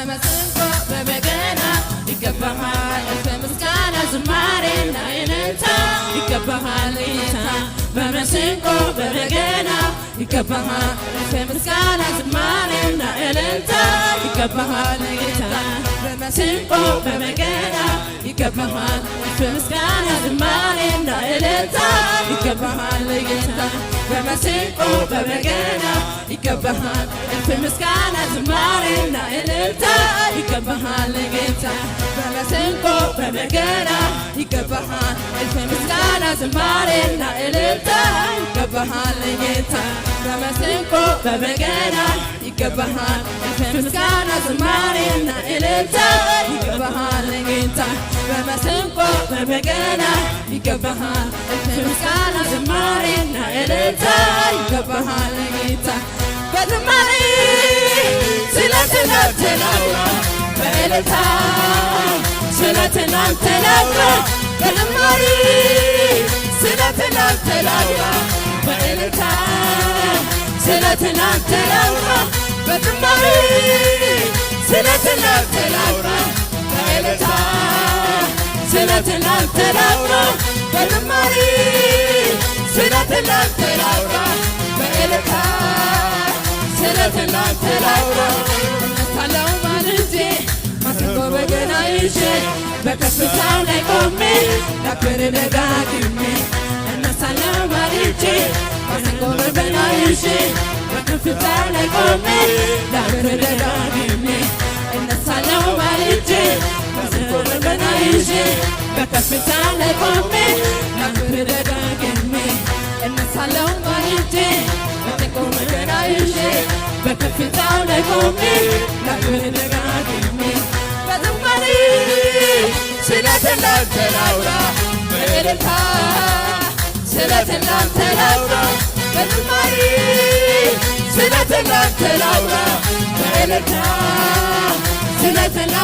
በመሰንቆ በበገና ይገባሃል እልፍ ምስጋና ዝማሬና እልልታ ይገባሃል ጌታ። በመሰንቆ በበገና ይገባሃል እልፍ ምስጋና ዝማሬና እልልታ ይገባሃል ጌታ። በመሰንቆ በበገና ይገባሃል እልፍ ምስጋና ዝማሬና እልልታ ይገባሃል ጌታ። በመሰንቆ በበገና ይገባሃል እልፍ ምስጋና ዝማሬና እልልታ ይገባሃል ጌታ። በመሰንቆ በበገና ይገባሃል እልፍ ምስጋና ዝማሬና እልልታ ይገባሃል ጌታ። በመሰንቆ በበገና ይገባሃል እልፍ ምስጋና ዝማሬና እልልታ ይገባሃል ጌታ። በመሰንቆ በበገና ይገባሃል እልፍ ምስጋና ዝማሬና እልልታ ይገባሃል ጌታ። በዝማሬ ስለ ትናንት ላውራ፣ በእልልታ ስለ ትናንት ላውራ። በዝማሬ ስለ ትናንት ላውራ፣ በእልልታ ስለ ትናንት ላውራ። በዝማሬ ስለ ትናንት ላውራ፣ በእልልታ ስለ ትናንት ላውራ። በዝማሬ ስለ ትናንት ላውራ፣ በእልልታ ስለ ትናንት ላውራ። እነሳለሁ ማልጄ ማሰንቆ በገና ይዤ፣ በከፍታው ላይ ቆሜ ላክብር ደጋግሜ። እነሳለሁ ማልጄ ማሰንቆ በገና ይዤ፣ በከፍታው ላይ ቆሜ ላክብር ደጋግሜ። እነሳለሁ ማልጄ ማሰንቆ በገና ይዤ፣ በከፍታው ላይ ቆሜ ላክብር ደጋግሜ። እነሳለሁ ማልጄ ማሰንቆ በገና ይዤ፣ በከፍታው ላይ ቆሜ ላክብር ደጋግሜ። በዝማሬ ስለ ትናንት ላውራ፣ በእልልታ ስለ ትናንት ላውራ። በዝማሬ ስለ ትናንት ላውራ፣ በእልልታ ስለ ትናንት